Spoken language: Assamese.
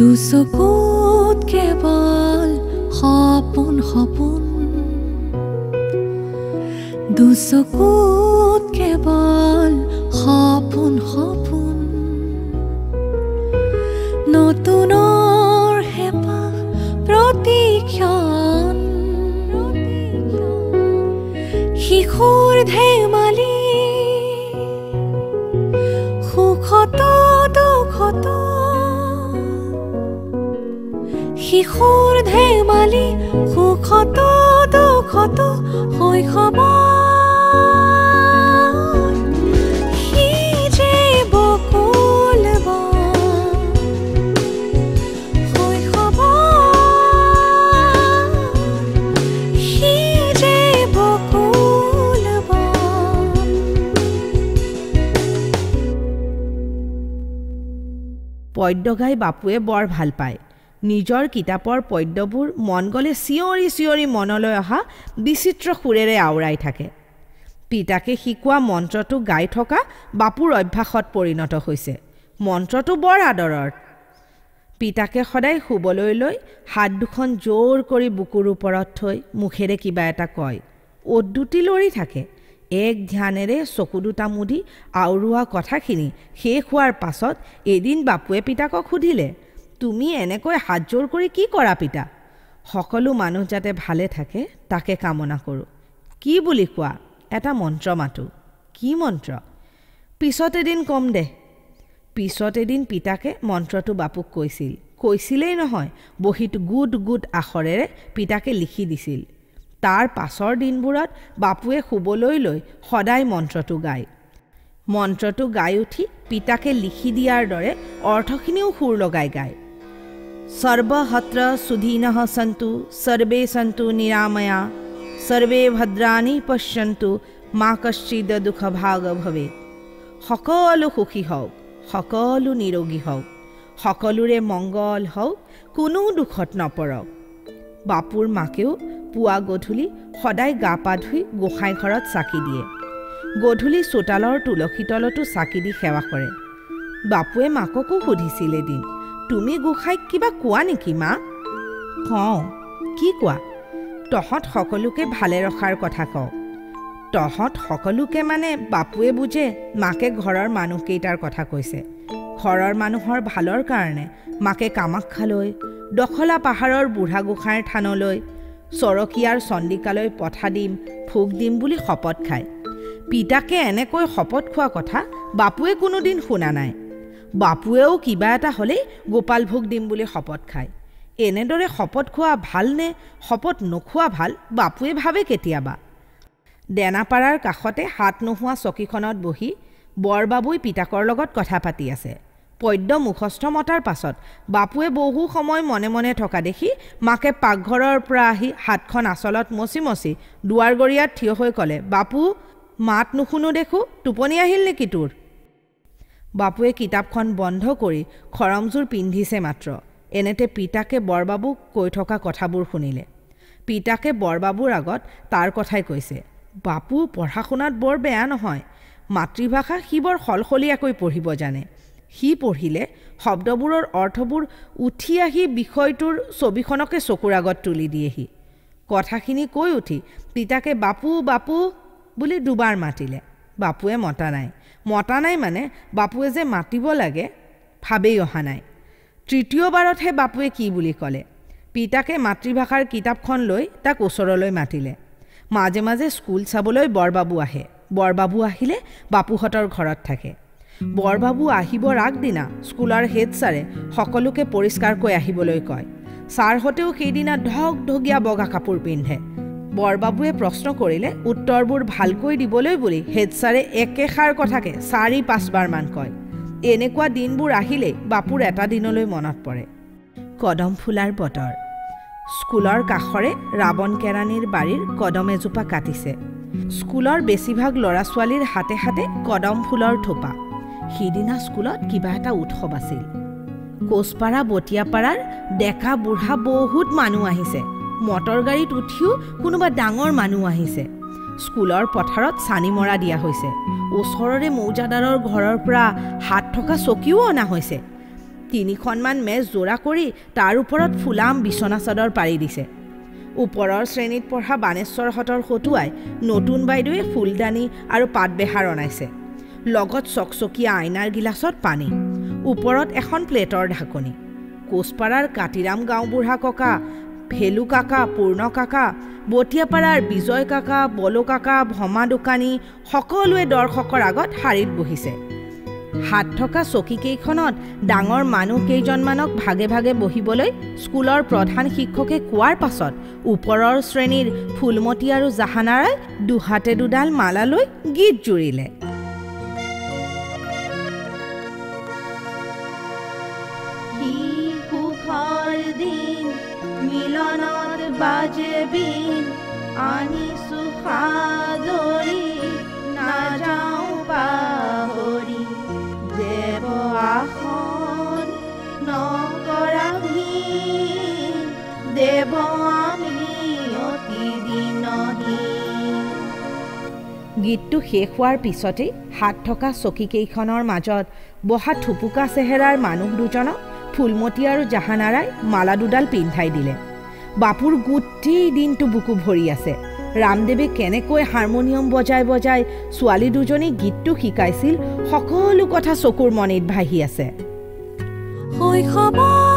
দুচকুত কেৱল সপোন সপোন, দুচকুত কেৱল সপোন সপোন, নতুনৰ হেঁপাহ প্ৰতিক্ষণ, শিশুৰ ধেমালি সুখত দুখত, শিশুৰ ধেমালি সুখত দুখত শৈশৱৰ সি যে বকুল বন, শৈশৱৰ সি যে বকুল বন। পদ্য গাই বাপুৱে বৰ ভাল পায়। নিজৰ কিতাপৰ পদ্যবোৰ মন গ'লে চিঞৰি চিঞৰি মনলৈ অহা বিচিত্ৰ সুৰেৰে আওৰাই থাকে। পিতাকে শিকোৱা মন্ত্ৰটো গাই থকা বাপুৰ অভ্যাসত পৰিণত হৈছে। মন্ত্ৰটো বৰ আদৰৰ। পিতাকে সদায় শুবলৈ লৈ হাত দুখন জোৰ কৰি বুকুৰ ওপৰত থৈ মুখেৰে কিবা এটা কয়। ওঁঠ দুটি লৰি থাকে। এক ধ্যানেৰে চকু দুটা মুদি আওৰোৱা কথাখিনি শেষ হোৱাৰ পাছত এদিন বাপুৱে পিতাকক সুধিলে, তুমি এনেকৈ হাত জোৰ কৰি কি কৰা পিতা? সকলো মানুহ যাতে ভালে থাকে তাকে কামনা কৰোঁ। কি বুলি কোৱা? এটা মন্ত্ৰ মাতোঁ। কি মন্ত্ৰ? পিছত এদিন ক'ম দে। পিছত এদিন পিতাকে মন্ত্ৰটো বাপুক কৈছিল। কৈছিলেই নহয়, বহীত গোট গোট আখৰেৰে পিতাকে লিখি দিছিল। তাৰ পাছৰ দিনবোৰত বাপুৱে শুবলৈ লৈ সদায় মন্ত্ৰটো গায়। মন্ত্ৰটো গাই উঠি পিতাকে লিখি দিয়াৰ দৰে অৰ্থখিনিও সুৰ লগাই গায়। সৰ্বহত্ৰ সুধীনঃ সন্তু সৰ্বে সন্তু নিৰাময়া সৰ্বে ভদ্ৰাণি পশ্যন্তু মা কশ্চিদ দুঃখভাগ ভৱেৎ। সকলো সুখী হওক, সকলো নিৰোগী হওক, সকলোৰে মংগল হওক, কোনো দুখত নপৰক। বাপুৰ মাকেও পুৱা গধূলি সদায় গা পা ধুই গোঁসাই ঘৰত চাকি দিয়ে। গধূলি চোতালৰ তুলসী তলতো চাকি দি সেৱা কৰে। বাপুৱে মাককো সুধিছিল এদিন, তুমি গোঁসাইক কিবা কোৱা নেকি মা? কওঁ। কি কোৱা? তহঁত সকলোকে ভালে ৰখাৰ কথা কওঁ। তহঁত সকলোকে মানে বাপুৱে বুজে মাকে ঘৰৰ মানুহকেইটাৰ কথা কৈছে। ঘৰৰ মানুহৰ ভালৰ কাৰণে মাকে কামাখ্যালৈ, দখলা পাহাৰৰ বুঢ়া গোঁসাইৰ থানলৈ, চৰকীয়াৰ চণ্ডিকালৈ পঠা দিম, ভোগ দিম বুলি শপত খায়। পিতাকে এনেকৈ শপত খোৱা কথা বাপুৱে কোনোদিন শুনা নাই। বাপুৱেও কিবা এটা হ'লেই গোপাল ভোগ দিম বুলি শপত খায়। এনেদৰে শপত খোৱা ভালনে শপত নোখোৱা ভাল বাপুৱে ভাবে কেতিয়াবা। দেনাপাৰাৰ কাষতে হাত নোহোৱা চকীখনত বহি বৰবাবুই পিতাকৰ লগত কথা পাতি আছে। পদ্য মুখস্থ মতাৰ পাছত বাপুৱে বহু সময় মনে মনে থকা দেখি মাকে পাকঘৰৰ পৰা আহি হাতখন আঁচলত মচি মচি দুৱাৰগৰীয়াত থিয় হৈ ক'লে, বাপু মাত নুশুনো দেখোঁ, টোপনি আহিল নেকি তোৰ? বাপুৱে কিতাপখন বন্ধ কৰি খৰমযোৰ পিন্ধিছে মাত্ৰ, এনেতে পিতাকে বৰবাবুক কৈ থকা কথাবোৰ শুনিলে। পিতাকে বৰবাবুৰ আগত তাৰ কথাই কৈছে, বাপু পঢ়া শুনাত বৰ বেয়া নহয়, মাতৃভাষা সি বৰ সলসলীয়াকৈ পঢ়িব জানে। সি পঢ়িলে শব্দবোৰৰ অৰ্থবোৰ উঠি আহি বিষয়টোৰ ছবিখনকে চকুৰ আগত তুলি দিয়েহি। কথাখিনি কৈ উঠি পিতাকে বাপু বাপু বুলি দুবাৰ মাতিলে। বাপুৱে মতা নাই। মতা নাই মানে বাপুৱে যে মাতিব লাগে ভাবেই অহা নাই। তৃতীয়বাৰতহে বাপুৱে কি বুলি ক'লে। পিতাকে মাতৃভাষাৰ কিতাপখন লৈ তাক ওচৰলৈ মাতিলে। মাজে মাজে স্কুল চাবলৈ বৰবাবু আহে। বৰবাবু আহিলে বাপুহঁতৰ ঘৰত থাকে। বৰবাবু আহিবৰ আগদিনা স্কুলৰ হেড ছাৰে সকলোকে পৰিষ্কাৰকৈ আহিবলৈ কয়। ছাৰহঁতেও সেইদিনা ধকধকীয়া বগা কাপোৰ পিন্ধে। বৰবাবুৱে প্ৰশ্ন কৰিলে উত্তৰবোৰ ভালকৈ দিবলৈ বুলি হেড ছাৰে একেষাৰ কথাকে 4-5বাৰমান কয়। এনেকুৱা দিনবোৰ আহিলেই বাপুৰ এটা দিনলৈ মনত পৰে। কদম ফুলাৰ বতৰ। স্কুলৰ কাষৰে ৰাৱণ কেৰাণীৰ বাৰীৰ কদম এজোপা কাটিছে। স্কুলৰ বেছিভাগ ল'ৰা ছোৱালীৰ হাতে হাতে কদম ফুলৰ থোপা। সিদিনা স্কুলত কিবা এটা উৎসৱ আছিল। কোচপাৰা বটিয়াপাৰাৰ ডেকা বুঢ়া বহুত মানুহ আহিছে। মটৰ গাড়ীত উঠিও কোনোবা ডাঙৰ মানুহ আহিছে। স্কুলৰ পথাৰত চানি মৰা দিয়া হৈছে। ওচৰৰে মৌজাদাৰৰ ঘৰৰ পৰা হাত থকা চকীও অনা হৈছে। তিনিখনমান মেজ জোৰা কৰি তাৰ ওপৰত ফুলাম বিচনা চাদৰ পাৰি দিছে। ওপৰৰ শ্ৰেণীত পঢ়া বানেশ্বৰহঁতৰ হতুৱাই নতুন বাইদেৱে ফুলদানি আৰু পাতবেহাৰ অনাইছে, লগত চকচকীয়া আইনাৰ গিলাচত পানী, ওপৰত এখন প্লেটৰ ঢাকনি। কোচপাৰাৰ কাতিৰাম গাঁওবুঢ়া ককা, ভেলু কাকা, পূৰ্ণ কাকা, বটিয়াপাৰাৰ বিজয় কাকা, বলো কাকা, ভমা দোকানী সকলোৱে দৰ্শকৰ আগত শাৰীত বহিছে। হাত থকা চকীকেইখনত ডাঙৰ মানুহ কেইজনমানক ভাগে ভাগে বহিবলৈ স্কুলৰ প্ৰধান শিক্ষকে কোৱাৰ পাছত ওপৰৰ শ্ৰেণীৰ ফুলমতী আৰু জাহানাৰাই দুহাতে দুডাল মালা লৈ গীত জুৰিলে। দিন মিলনত বাজে বিন, আনিছো সাদৰি নাযাওঁ পাহৰি, দেৱ আসন নকৰা ঘিণ, দেৱ আমি অতি দিনহীন। গীতটো শেষ হোৱাৰ পিছতেই হাত থকা চকীকেইখনৰ মাজত বহা থুপুকা চেহেৰাৰ মানুহ দুজনক ফুলমতী আৰু জাহানাৰাই মালা দুডাল পিন্ধাই দিলে। বাপুৰ গোটেই দিনটো বুকু ভৰি আছে। ৰামদেৱে কেনেকৈ হাৰমনিয়াম বজাই বজাই ছোৱালী দুজনী গীতটো শিকাইছিল সকলো কথা চকুৰ মণিত ভাহি আছে। শৈশৱৰ